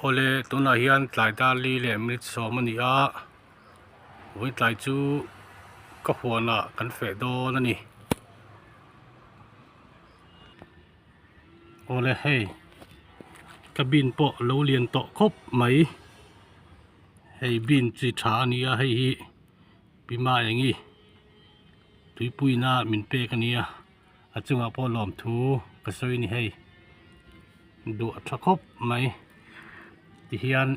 Awle tunah hian tlai dar li leh minute sawm a ni a vawi tlai chu ka huanah kan feh dawn a ni awle hei ka bean pawh lo lian tawh khawp mai hei bean chi tha a ni a hei hi Pima eng i tuipuina min pek a nia a chungah pawh lawmthu ka sawi a ni hei duh a tha khawp mai tihian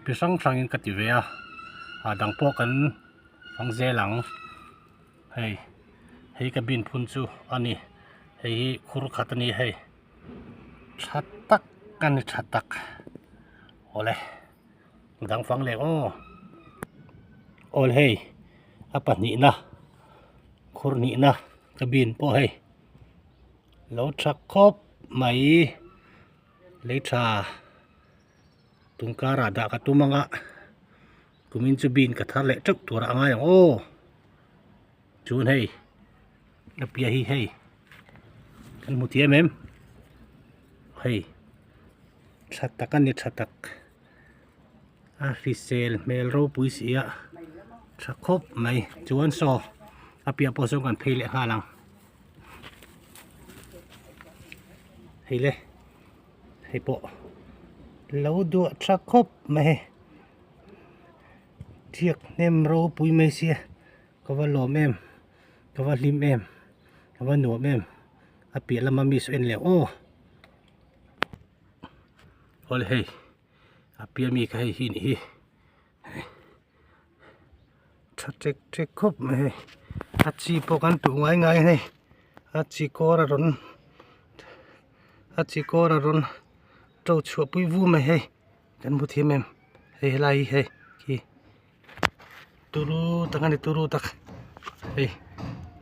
ti hrang hrangin ka ti ve a a dang pawh kan hmang zel ang hei hei ka bin phun chu a ni hei hi khur khat a ni hei tha tak a ni tha tak awle. Dang fang leh aw awl hei a pahnihna khur hnihna cabin pawh hei lo tha khawp mai lei tha tum karah dah ka tum anga kumin chu bean ka thar leh teuh tur a ngai ang aw chuan hei a piah hi hei kan hmu thiam em hei tha tak a ni tha tak. A hrisel hmel ropui si a tha khawp mai chuan saw a piah pawh sawn kan phei leh nghal ang hei le hei pawh lo duah tha khawp mai hei thiak hnem ropui mai sia ka va lawm em ka va hlim em ka va nuam em a piah lama mi saw en leh aw. Awle hei a piah mi kha hei hi nih hi tha tek tek khawp mai hei a chi pawh kan tuh ngai ngai a ni a chi kawr a rawn a chi kawr a rawn to chhuah pui vu mai hei kan hmu thiam em hei helai hi hei khi turu tak a ni turu tak hei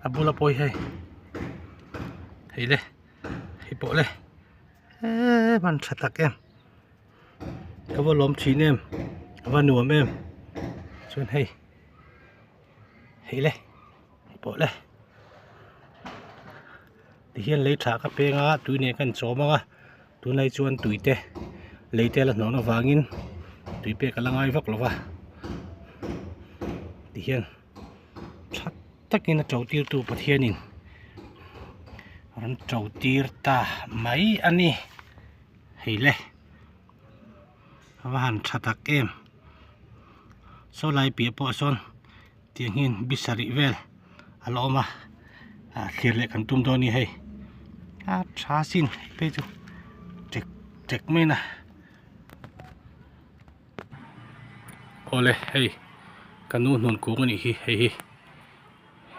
a bula pawh hi hei hei le hei pawh le. Eee hman tha tak em ka va lawm thin em a va nuam em chuan hei hei le hei pawh le tihian lei tha ka peng a tui nen kan chawm ang a tunlai chuan tui te lei te a la hnawhna vangin tui pek a la ngai vak lo va tihian. Tha takin a to tirtu Pathianin rawn to tir ta mai a ni hei le a va han tha tak em saw lai piah pawh sawn tiang hian bi sarih vel a la awm a ah thlir leh kan tum dawn a ni hei a tha sin hei phei chu tek tek mai a. Awle hei ka nu hnun kung anih hi hei hi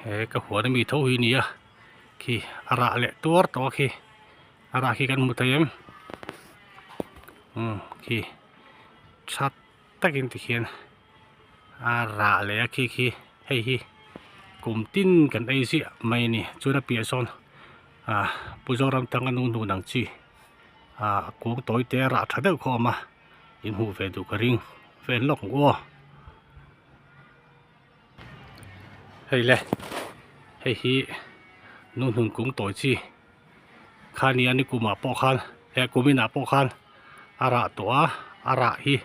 he ka huan ami tho hi ania khi a rah leh tuar tawh a khi a rah khi kan hmu thei em umm khi tha takin tikhian a rah leh a khi khi hei hi kum tin kan ei ziah mai a ni chuan a piah sawn ah Pu Zoramthanga nu hnun ang chi ah kung tawi te a rah tha deuh kha a awm a. In hmuh ve duh ka ring vel lawk ang aw hei le hei hi nu hnun kung tawi chi khania ni kumah pawh khan eh kuminah pawh khan a rah tawh a a rah hi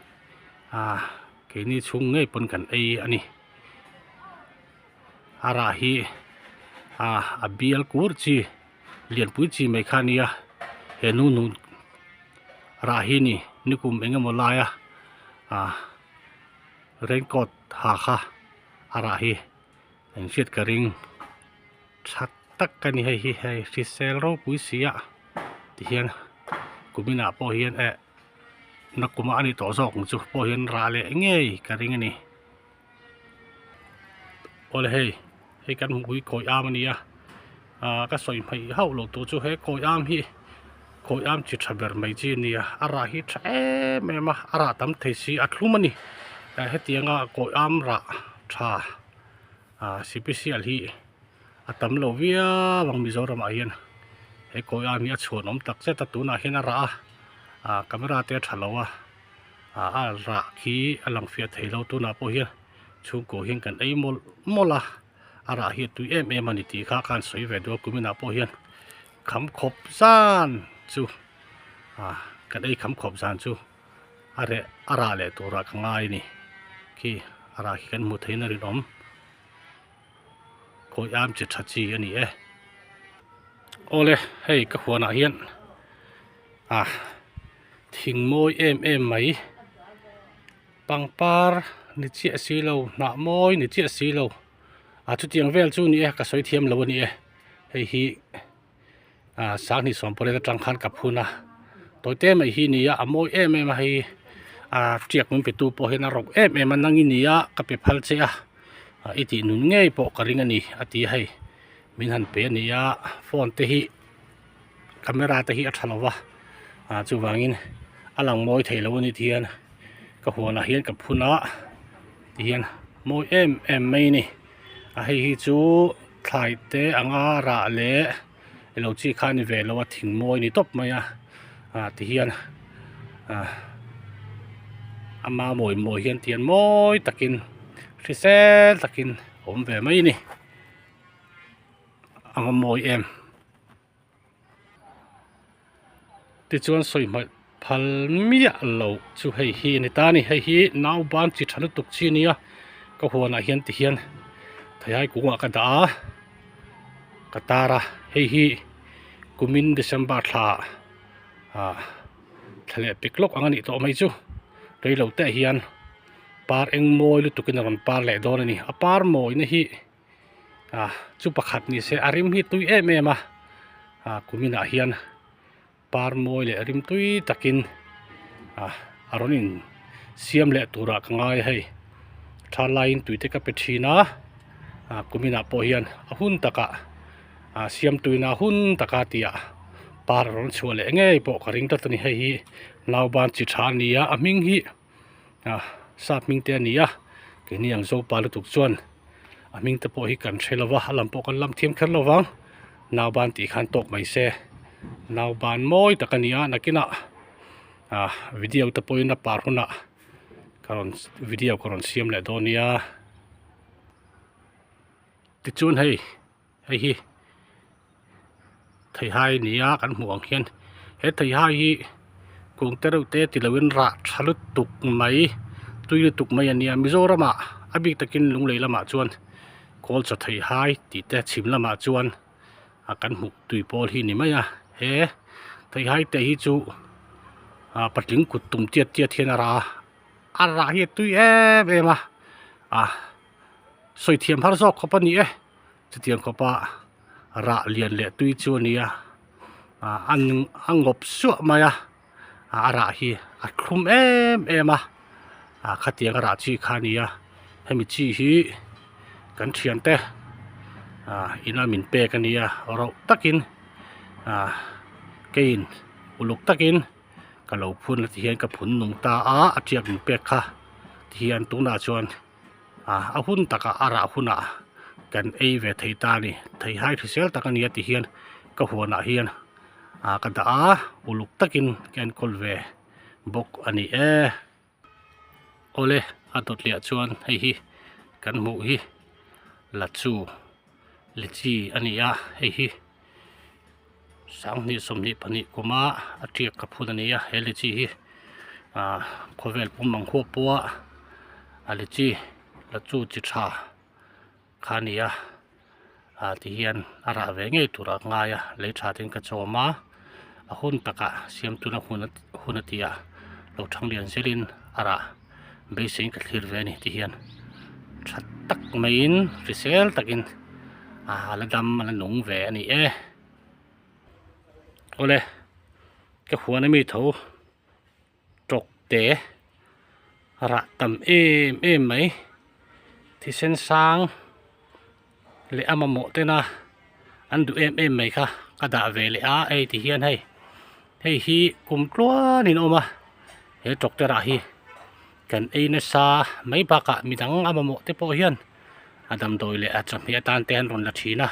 ah keini chhung ngei pawn kan ei a ni a rah hi ah a bial kur chi. Lianpui chi mai kha ania he nu nu rah hi ni nikum eng emaw laia ah raincoat ha kha a rah hi eng hriat ka ring tha tak a ni hei hi hei hrisel ropui si a tihian kuminah pawh hian eh nakumah a ni tawh zawk ang chu pawh hian rah leh ngei ka ring a ni. Awle hei hei kan hmuh hi kawi am a ni a ah ka sawi hmaih hauh loh tur chu he kawi am hi kawi am chi tha ber mai chi a ni a a rah hi tha em em a a rah tam thei si a thlum a ni hetianga kawi am rah tha ah sipisial hi a tam lo viau ang Mizoramah hian he kawi am hi a chhuan awm tak zet a tunah hian a rah a ah camera te a tha lo a. ah a rah khi a lang fiah thei lo tunah pawh hian chhungkaw hian kan ei mawlh mawlh a a rah hi a tui em em a ni tih kha khan sawi ve duh a kuminah pawh hian kham khawp zan chu ah kan ei kham khawp zan chu. A reh a rah leh turah ka ngai a ni. Khi a rah khi kan hmuh theihin a rinawm. Khawi am chi tha chi a ni e. Awle hei ka huanah hian ah thing mawi em em mai pangpar ni chiah si lo hnah mawi ni chiah si lo ah chutiang vel chu a ni e ka sawi thiam lo a ni e hei hi. ah sanghnih sawmpariat atang khan ka phun a tawi te mai hi nia a mawi em em a hei ah tiak min pe tu pawh hian a rawk em em a nang i nia ka pe phal che a ah i tih nun ngei pawh ka ring a ni a ti a hei min han pe a ni a phone te hi camera te hi a tha lo va ah chuvangin a lang mawi thei lo a ni ti hian ka huanah hian ka phun a ti hian mawi em em mai a ni a hei hi chu. Thlai te anga rah leh ilo chi kha a ni ve lo a thing mawi ni tawp mai a ah ti hian ah ama mawi mawi hian tian mawi takin hrisel takin a awm ve mai a ni a va mawi em. Tichuan sawi hmaih phal miah lo chu hei hi a ni ta a ni hei hi nauban chi tha lutuk chi a nia ka huanah hian ti hian theihai kungah ka dah a ka tar a hei hi kumin December thla ah thla leh pek lawk ang a nih tawh mai chu reilo te ah hian par eng mawi lutuk in a rawn par leh dawn a ni a par mawina hi. ah chu pakhat ni se a rim hi tui em em a ah kumin ah hian par mawi leh rim tui takin ah a rawn in siam leh turah ka ngai a hei tha laiin tui te ka pe thin a ah kumin ah pawh hian a hun takah ah siam tuina hun taka tih ah par a rawn chhuah leh ngei pawh ka ring tlat a ni hei hi nauban chi tha a ni a a hming hi. ah sap hming te a ni a keini ang zopa lutuk chuan a hming te pawh hi kan hre lo va a lam pawh kan lam thiam kher lo vang nauban tih khan tawk mai se nauban mawi tak a ni a nakinah ah video te pawhin a par hunah ka rawn video ka rawn siam leh dawn nia tichuan hei hei hi. Theihai ni a kan hmuh ang hian he theihai hi kung te reuh te ti loin rah tha lutuk mai tui lutuk mai a nia Mizoram ah a bik takin Lunglei lamah chuan kawl chaw theihai tih te chhim lamah chuan a kan hmuh tui pawl hi a ni mai a he theihai te hi chu ah patling kut tum tiat tiat hian a rah a a rah hi a tui em em a ah sawi thiam har zawk khawp a ni e. Chutiang khawpa rah lian leh tui chu a ni a ah a a ngawp suah mai a a rah hi a thlum em em a ah khatiang a rah chi kha a ni a hemi chi hi kan thiante ah ina min pek a ni a rauh takin ah keiin uluk takin ka lo phun a ti hian ka phun nung ta a a tiak min pek kha ti hian tunah chuan. ah a hun takah a rah hunah kan ei ve thei ta a ni theihai hrisel tak a ni a ti hian ka huanah hian ah ka dah a uluk takin ka enkawl ve bawk a ni e awle a dawt leh ah chuan hei hi kan hmuh hi lachu lichi a ni a hei hi sanghnih 22 kuma a tiak ka phun a ni a he lichi hi ah khawvel pum ang huap pawha a lichi la chu chi tha kha a ni a ah ti hian a rah ve ngei tur a ngai a lei tha ten ka chawm a a hun takah siam tuna hun hun a ti a lo thang lian zelin a rah beiseiin ka thlir ve a ni ti hian tha tak maiin hrisel takin ah la dam a la nung ve a ni e awle ka huan ami tho tawk te rah tam em em mai thisen sang leh a mamawh tena an duh em em mai kha ka dah ve leh a hei ti hian hei hei hi kum tluanin a awm a he tawk te rah hi kan ei nasa mai bakah midang a mamawh te pawh hian a damdawi leh a chawhmeh atan te an rawn la thin a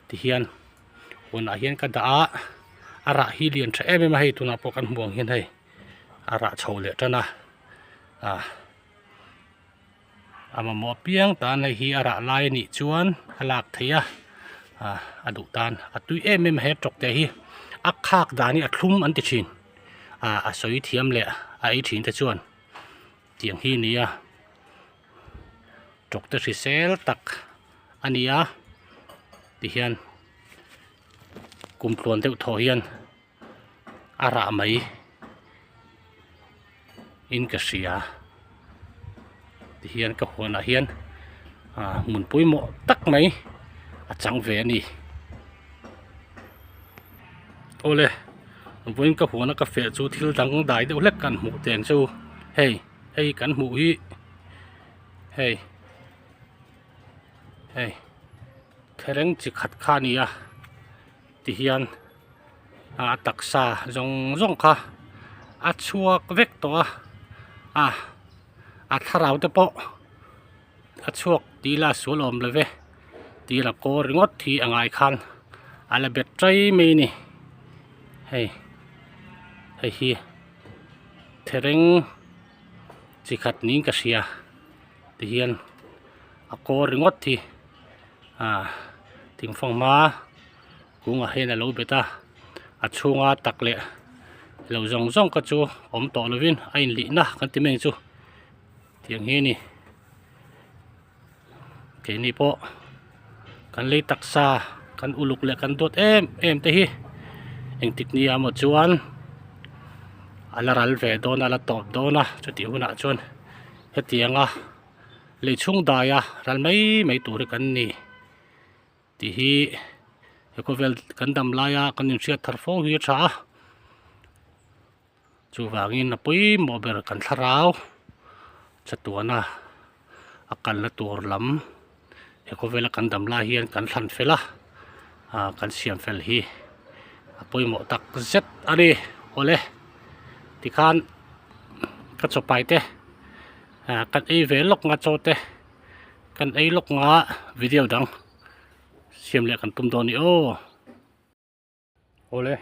ti hian hunah hian ka dah a a rah hi lian tha em em a hei tunah pawh kan hmuh ang hian hei a rah chho leh tan a ah. A mamawh apiang tan hei hi a rah lai a nih chuan a lak theih a ah a duh tan a tui em em a he tawk te hi a khak dan hi a thlum an ti thin ah a sawi thiam leh. a ei thin te chuan tiang hi a ni a tawk te hrisel tak a ni a tihian kum tluan deuh thaw hian a rah mai in ka hria tihian ka huanah hian ah hmun pawimawh tak mai a chang ve a ni. Awle vawiin ka huana ka feh chu thil dang dai deuh hlek kan hmuh teng chu hei hei kan hmuh hi hei hei thereng chi khat kha a ni a tihian a taksa zawng zawng kha a chhuak vek tawh a a a thlarau te pawh a chhuak tih ila a sual awm lo ve tih ila kaw ringawt hi a ngai khan a la bet tai mai a ni hei hei hi thereng chi khat niin ka hria tihian a kaw ringawt hi ah thingfanghma kungah hian a lo bet a a chhunga tak leh lo zawng zawng kha chu awm tawh lovin a inlihna kan ti mai ang chu tiang hi a ni keini pawh kan lei taksa kan uluk leh kan duat em em te hi engtik ni ah maw chuan a la ral ve dawn a a la tawp dawn a chutih hunah chuan hetianga lei chhung daia ral mai mai tur hi kan ni. Tih hi he khawvel kan dam laia kan inhriat thar fo hi a tha a, chuvangin a pawimawh ber kan thlarau chatuana a kalna tur lam he khawvela kan dam lai hian kan thlan fel a, ah kan siam fel hi a pawimawh tak zet a ni. Awle tikhan ka chawpai te ah kan ei ve lawk nga chaw te. Kan ei lawk nga video dang siam leh kan tum dawn ni aw. Awle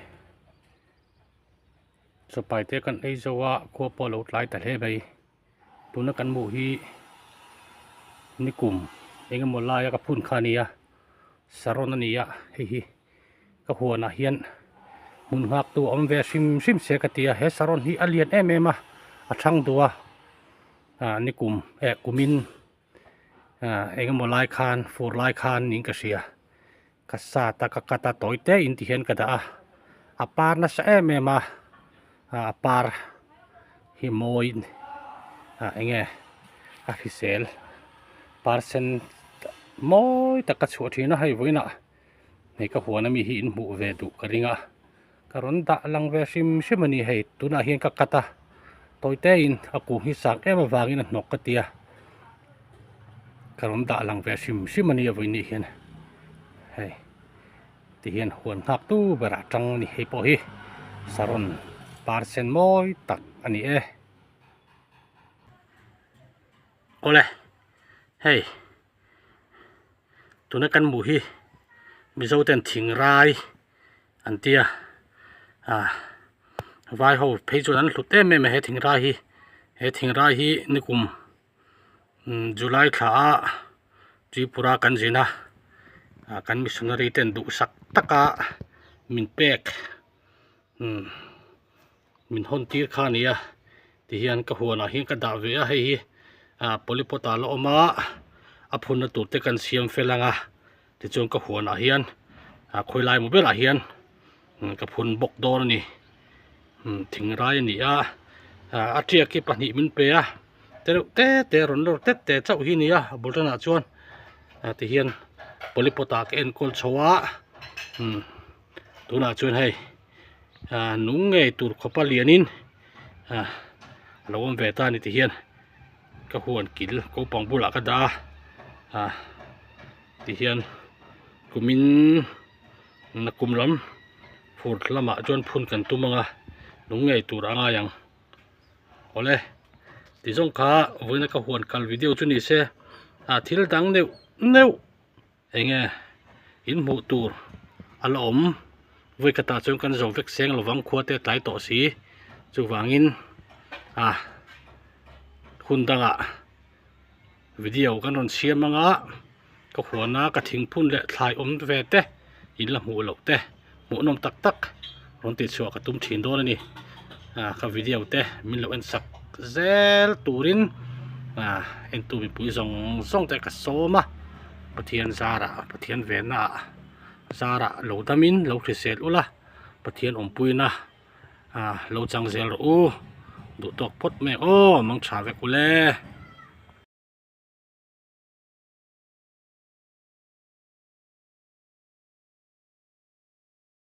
chawpai te kan ei zo a khua pawh a lo tlai ta hle mai tuna kan hmuh hi nikum eng emaw laia ka phun kha a ni a saron a ni a hei hi ka huanah hian hmun nghak tu a awm ve hrim hrim se ka ti a he saron hi a lian em em a a thang duh a. ah nikum eh kumin ah engemaw lai khan fur lai khan niin ka hria ka sat a ka cut a tawi te in ti hian ka dah a a par nasa em em a ah a par hi mawi ah enge a hrisel par sen mawi tak a chhuah thin a hei vawiinah hei ka huan ami hi in hmuh ve duh ka ring a. Ka rawn dah lang ve hrim hrim a ni hei tunah hian ka cut a tawi te in a kung hi sang em avangin a hnawk ka ti a ka rawn dah lang ve hrim hrim a ni a vawiin hian hei ti hian huan nghak tu berah tang a ni hei pawh hi saron par sen mawi tak a ni e awle hei. Tuna kan hmuh hi Mizo ten thing rai an ti a ah vai ho phei chuan an hlut em em a he thing rai hi he thing rai hi nikum July thla a Tripura kan zin a ah kan missionary ten duhsak taka min pek umm. Min hawn tir kha a ni a tihian ka huanah hian ka dah ve a hei hi ah polypot ah la awm a a phunna tur te kan siam fel ang a tichuan ka huanah hian ah khawi lai maw berah hian ka phun bawk dawn a ni thing rai a ni a ah a tiak hi pahnih min pe a te reuh te te rawn lawr tet te chauh hi a ni a a bul tanah chuan ah tihian polypot ah ka enkawl chho a tunah chuan hei. ah nung ngei tur khawpa lianin ah a lo awm ve ta a ni ti hian ka huan kil kopang bulah ka dah a ah ti hian kumin nakum lam fur lamah chuan phun kan tum ang a nung ngei tur a ngai ang awle ti zawng kha vawiina ka huan kal video chu ni se ah thil dang neuh neuh. Enge in hmuh tur a la awm vawi khatah chuan kan zo vek seng lovang khua te a tlai tawh si chuvangin ah hun dangah video kan rawn siam anga ka huana ka thingphun leh thlai awm ve te in la hmuh loh te hmuhnawm tak tak rawn tihchhuah ka tum thin dawn a ni. Ah ka video te min lo en sak zel turin ah entu mipui zawng zawng te ka sawm a Pathian zarah Pathian venna ah zarah lo damin lo hrisel ula Pathian awmpuina ah lo chang zel rawh u duh tawk phawt mai aw mang tha vek ule.